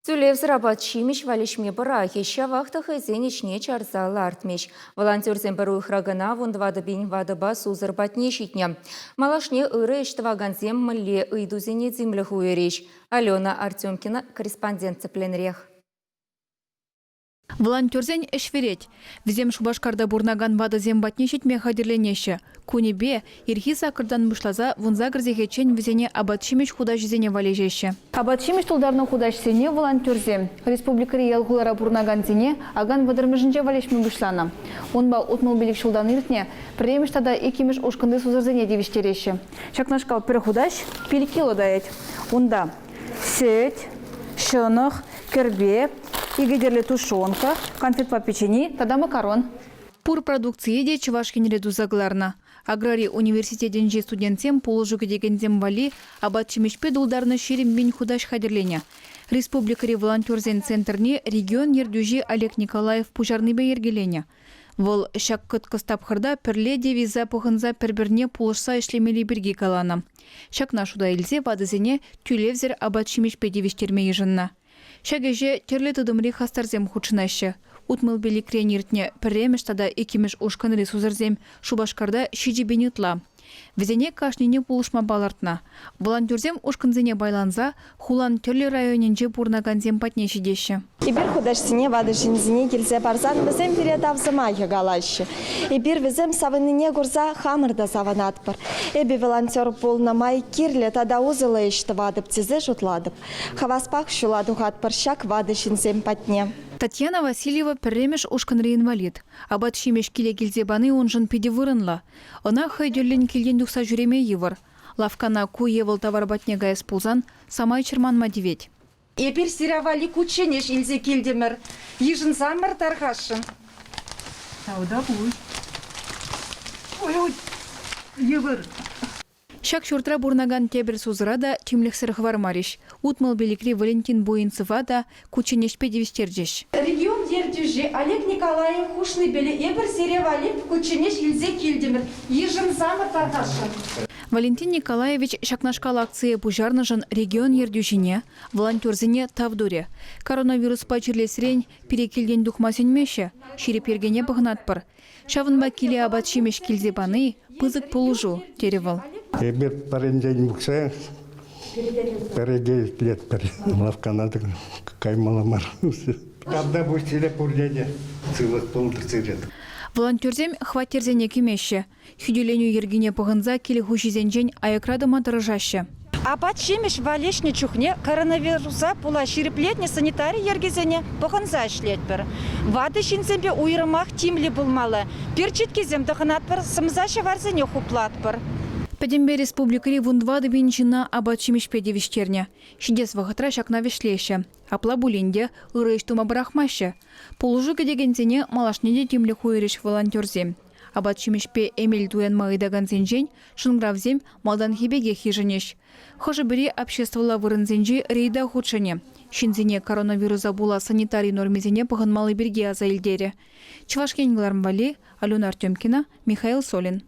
Тӳлевсӗр апат-ҫимӗҫ валеҫме пӑрахӗҫ, ҫавах та хӑйсен ӗҫне чарса лартмӗҫ. Волонтерсем пӗр уйӑхра кӑна 14 000 ватӑпа сусӑр патне ҫитнӗ. Малашне ырӑ ӗҫ тӑвакансем мӗнле ыйтусене тимлӗх уйӑрӗҫ? Алена Артемкина корреспондент тӗплӗнрех. Волонтерсен ӗҫ вӗрет. Вӗсем Шупашкарта пурӑнакан ватӑсем патне ҫитме хатӗрленеҫҫӗ. Кунӗпе, ирхи саккӑртан пуҫласа 18 сехетчен вӗсене апат-ҫимӗҫ хутаҫӗсене валеҫеҫҫӗ. Апат-ҫимӗҫ тултарнӑ хутаҫсене волонтерсем республикӑри ял-хулара пурӑнакансене акан вӑтӑрмӗшӗнче валеҫме пуҫланӑ. Унпа 65 ҫултан иртнӗ пӗрремӗш тата иккӗмӗш ушкӑнти сусӑрсене тивӗҫтереҫҫӗ. Ҫакнашкал пӗр хутаҫ пилӗк кило таять. Унта сӗт, ҫӑнӑх, кӗрпе, икӗ тӗрлӗ тушенка, конфетпа печени тата макарон. Пур продукцие те Чӑваш Енре туса кӑларнӑ. Аграри университетӗнчи студентсем пулӑшу кӗтекенсем валли апат-ҫимӗҫпе тултарнӑ 20 пин хутаҫ хатӗрленӗ. Республикӑри волонтерсен центрне регион ертӳҫи Олег Николаев пуҫарнипе йӗркеленӗ. Вӑл ҫак кӑткӑс тапхӑрта пӗрле девиза пӑхӑнса пӗр-пӗрне пулӑшса ӗҫлемелли пирки каланӑ. Ҫакна шута илсе ватӑсене тӳлевсӗр апат-ҫимӗҫпе тивӗҫтерме йышӑннӑ. Ҫак ӗҫе тӗрлӗ тытӑмри хастарсем хутшӑнаҫҫӗ. 65-рен иртнӗ пӗрремӗш тата иккӗмӗш ушкӑнри сусӑрсем Шупашкарта 7000 ытла. Вӗсене кашнине пулӑшма палӑртнӑ. Волонтерсем ушкӑнсене пайланса хулан тӗрлӗ районӗнче пурӑнакансем патне ҫитеҫҫӗ. Эпир хутаҫсене ватӑ ҫынсене килсе парсан вӗсем пире тав сӑмахӗ калаҫҫӗ. Эпир вӗсем савӑннине курса хамӑр та савӑнатпӑр. Эпӗ волонтер пулнӑ май кирлӗ тата усӑллӑ ӗҫ тӑватӑп тесе шутлатӑп. Хаваспах ҫула тухатпӑр ҫак ватӑ ҫынсем патне. Татьяна Васильева пӗрремӗш ушкӑнри инвалид. Апат-ҫимӗҫ киле килсе пани уншӑн питӗ вырӑнлӑ. Ӑна хӑй тӗллӗн килтен тухса ҫӳреме йывӑр. Лавккана ку е вӑл тавар патне каяс пулсан самай чӑрманма тивет. Эпир сире валли кучченеҫ илсе килтӗмӗр. Йышӑнсамӑр тархасшӑн. Тавтапуҫ. Ой, йывӑр. Ҫак ҫуртра пурӑнакан тепӗр сусӑра та тимлӗхсӗр хӑвармарӗҫ. 65-ри Валентин Буинцева та кучченеҫпе тивӗҫтерчӗҫ. Регион ертӳҫи Олег Николаев хушнипеле эпир сире валли кучченеҫ илсе килтӗмӗр. Йышӑнсамӑр тархасшӑн. Валентин Николаевич ҫакнашкал акцие пуҫарнӑшӑн регион ертӳҫине, волонтерсене тав турӗ. Коронавируспа чирлесрен пире килтен тухма сӗнмеҫҫӗ, ҫирӗп йӗркене пӑхӑнатпӑр. Ҫавӑнпа киле апат-ҫимӗҫ килсе пани пысӑк пулӑшу, терӗ вӑл. Эпир пӗринчен укҫа перекетлетпӗр. Лавккана каймалла мар. Тавта пуҫ сире пурне те сывлӑх пултӑр сире. Волонтерсем хваттерсене кӗмеҫҫӗ. Хӳтӗленӳ йӗркине пӑхӑнса кил хуҫисенчен аякра тӑма тӑрӑшаҫҫӗ. Апат-ҫимӗҫ валеҫнӗ чухне коронавируса пула ҫирӗплетнӗ санитари йӗркисене пӑхӑнса ӗҫлетпӗр. Ватӑ ҫынсемпе уйрӑмах тимлӗ пулмалла. Перчеткесем тӑхӑнатпӑр, сӑмса-ҫӑварсене хуплатпӑр. Пӗтӗмпе республикӑри 14 000 ҫынна апат-ҫимӗҫпе тивӗҫтернӗ. Ҫитес вӑхӑтра ҫакна вӗҫлеҫҫӗ. Апла пулин те ырӑ ӗҫ тума пӑрахмаҫҫӗ. Пулӑшу кӗтекенсене малашне те тимлӗх уйӑрӗҫ волонтерсем. Апат-ҫимӗҫпе эмел туянма ыйтакансенчен шӑнкӑравсем малтанхи пекех йышӑнӗҫ. Хӑшӗ-пӗри обществӑлла вырӑнсенчи рейда хутшӑнӗ. Ҫынсене коронавируса пула санитари нормисене пӑхӑнмалли пирки аса илтерӗ. Чӑваш Ен кӑларӑм валли Алена Артемкина, Михаил Солин.